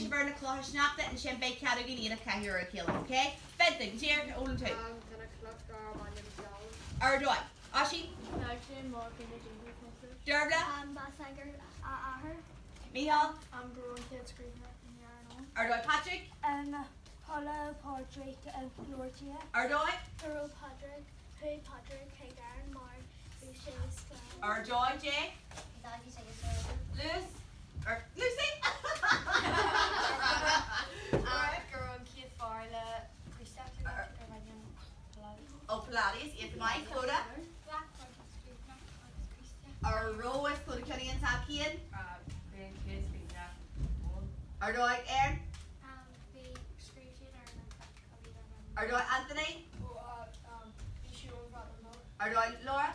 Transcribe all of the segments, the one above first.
sibh ar na clocha sneachta, ansin beidh cead againn iad a chaitheamh ar a chéile, ok? Fintan, go díreach, ólann tú. Tá na cloch darb ainm Gallen. Ar dóigh. Oisín? Leag sé amach bhí na daoine sásta. Dervla? Ba sagart a athair. Mícheál? Go raibh an chéad scríbhneoir in Éirinn ann. Ar dóigh. Patrick? Chuala Pádraig glór Dia. Ar dóigh. Go raibh Pádraig, chuaigh Pádraig chuig Árainn mar bhí sé scoláire. Ar dóigh, Jay? Daidí agus Orla. Lewis? Or Lucy? Go raibh an chéad fear le Críostaíocht a darb ainm Palladius. Ó Palladius, iad maith, Clodagh? Ghlac Pádraig scríbhneoireacht agus Críostaíocht. Ar raibh Clodagh Cinnigh an Cian? Bhí an chéad scríbhneoir ann. Ar dóigh, Erin? Bhí scríobh siad ar an cloch a bhí darb ainm. Ar dóigh, Anthony? Bhí siúl an Ar dóigh, Laura?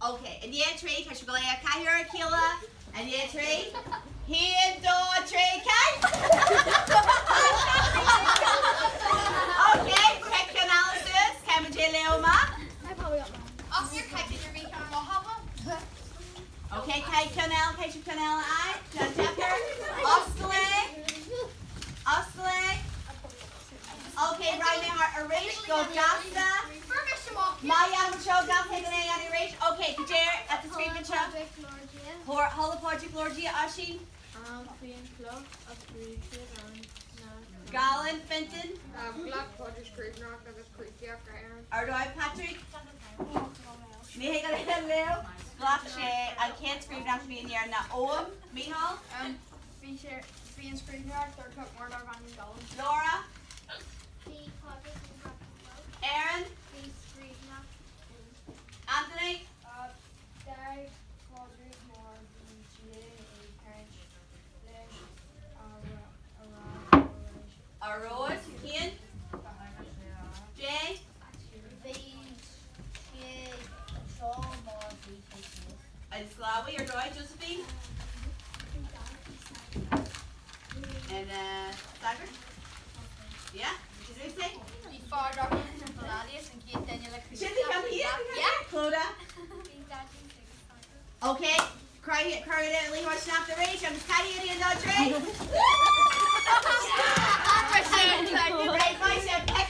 Ok, i ndiaidh 3, tá sibh go léir ag caitheamh ar a chéile. I ndiaidh 3, 1, 2, 3, caith! Ok, pick ceann eile suas, caithfidh muid é a léamh amach. Ach níor caith ar bhí ceann amach agat. Ok, caith ceann eile, caithfidh sibh ceann eile a fháil. Ceann deacair. Oscail é. Oscail é. Ok, raghaidh mé thart arís go gasta. Má dhéanaim seo gan é a dhéanamh arís. Ok, cad é atá scríofa anseo? Chuala Pádraig glór Dia, Oisín. Bhí an chloch a scríobh siad ann na. Gallen, Fintan. Ghlac Pádraig scríbhneoireacht agus Críostaíocht go hÉirinn. Ar dóigh, Patrick. Ní hé go léamh. Ghlac sé an chéad scríbhneoireacht a bhí in Éirinn ná Ogham, Mícheál. Bhí sé bhí an scríbhneoireacht ar chloch mór darb ainm Gallen. Laura. Bhí Pádraig in Bhreatain Erin. Bhí scríbhneoireacht in. Anthony. D'éirigh Pádraig mar bhí Dia ag caint leis á rá go raibh sé. Ar Rose, Cian. Jay. Bhí sé anseo mar bhí sé thíos. An Slawi ar dóigh, Josephine. And Sagart? Yeah? Lucy? Bhí fear darb ainm Palladius an chéad duine le Sin the ceann thíos? Yeah. Clodagh. Bhí Daidí agus Sagart. Okay, cry it, cry it out, Leroy snap the rage, I'm just carrying it in, no tree. Right, my